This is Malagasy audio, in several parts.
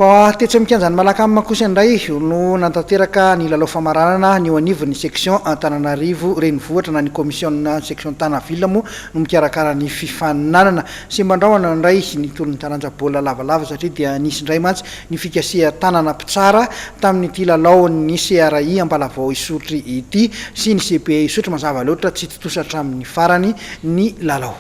Fa tetsy amin'ny kianjan'i Malacam kosa indray no nanatanteraka ny lalao famaranana ny eo anivon'ny section Antananarivo Renivohitra na ny kaomisiona section Tana Ville moa no mikarakara ny fifaninanana. Semban-drahona indray ny tolon'ny taranja baolina lavalava satria dia nisy indray mantsy ny fikasihan-tanana mpitsara tamin'ity lalaon'ny CRI Ambalavao Isotry ity sy ny CPE Isotry. Mazava loatra tsy tontosa hatramin'ny farany ny lalao.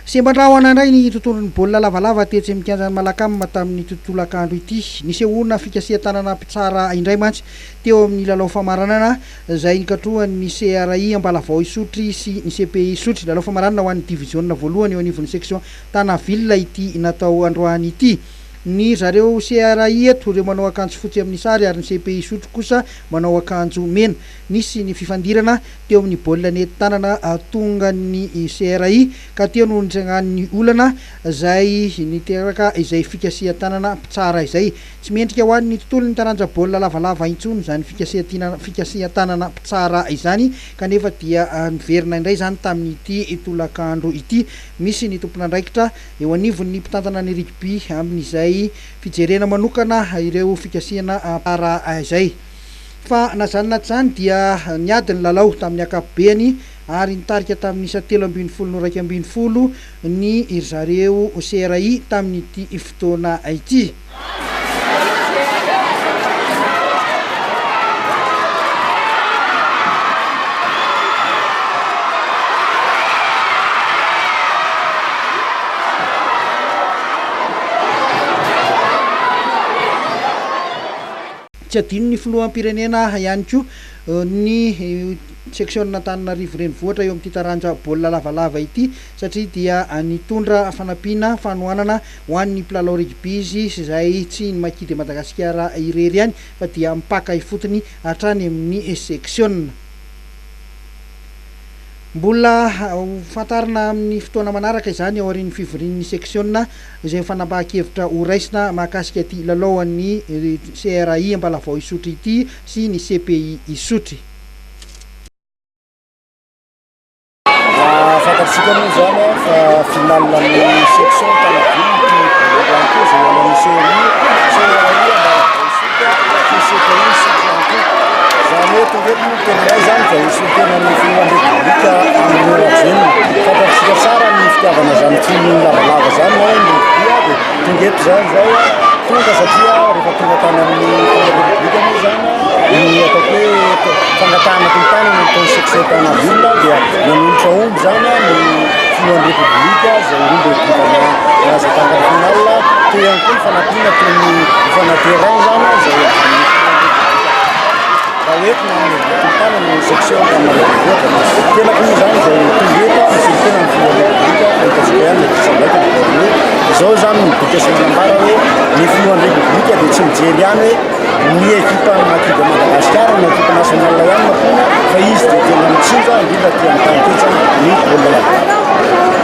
Semban-drahona indray ny tontolon'ny baolina lavalava tetsy amin'ny kianjan'i Malacam tamin'ity tolakandro ity. Nisehoana fikasihan-tanana mpitsara indray mantsy teo amin'ny lalao famaranana izay nikatrohan'ny CRI Ambalavao Isotry sy ny CPI Isotry. Lalao famaranana ho an'ny diviziona voalohany eo anivon'ny section Tana Ville ity natao androany ity. Ny zareo CRI eto ireo manao akanjo fotsy amin'ny sary ary ny CPI Isotry kosa manao akanjo mena. Nisy ny fifandirana teo amin'ny baolina nentin-tanana tongan'ny CRI ka teo no nitrangan'ny olana izay niteraka izay fikasihan-tanana mpitsara izay. Tsy mendrika ho an'ny tontolon'ny taranja baolina lavalava intsony izany fikasihan-tanana mpitsara izany kanefa dia niverina indray izany tamin'ity tolakandro ity. Misy ny tompon'andraikitra eo anivon'ny mpitantana ny rugby amin'izay fijerena manokana ireo fikasihana mpitsara izay. Fa na izany na tsy izany dia niady ny lalao tamin'ny ankapobeny ary nitarika tamin'ny isa 13 no 11 ny ry zareo CRI tamin'ity fotoana ity. Tsy adinon'ny filoham-pirenena ihany koa ny seksiona Antananarivo Renivohitra eo amin'ity taranja baolina lavalava ity satria dia nitondra fanampiana fanohanana ho an'ny mpilalao rugby izy izay tsy ny Maki de Madagasikara irery ihany fa dia mipaka ifotony hatrany amin'ny seksiona. Mbola ho fantarina amin'ny fotoana manaraka izany aorian'ny fivorian'ny seksiona izay ho fanapahan-kevitra ho raisina mahakasika ity lalao an'ny CRI Ambalavao Isotry ity sy ny CPI Isotry. Raha fantatsika moa izany fa finale ny section Tana-Ville ity voalohany ity izay hialan'ny CRI, CRI Ambalavao Isotry sy CPI Isotry ihany koa. Izany hoe tonga eto moa ny tenanay izany dia hisolo-tena ny filohan'ny Repoblika Andry Rajoelina. Fantatsika tsara ny fitiavana izany film lavalava izany na hoe ny rugby dia tonga eto izany izao tonga satria rehefa tonga tany amin'ny filohan'ny Repoblika moa izany ny ataoko hoe fangatahana tolo-tanana nataon'ny section Tana Ville dia nanolotra omby izany ny filohan'ny Repoblika izay omby ekipa izay tonga ny finale toy ihany koa ny fanampiana toy ny hofana terrain izany izay avy amin'ny filohan'ny Repoblika raha hoentina amin'ny tolo-tanana ny section Antananarivo Renivohitra. Tena koa izany izay tonga eto misolo tena ny filohan'ny Repoblika fa hitantsika ihany ilay fifandraikana hoe izao izany no midika sy manambara hoe ny filohan'ny Repoblika dia tsy mijery ihany hoe ny ekipa Maki de Madagascar na ekipa nationale ihany no ampiana fa izy dia tena mitsinjo indrindra aty amin'ny tany ketsa ny baolina lavalava.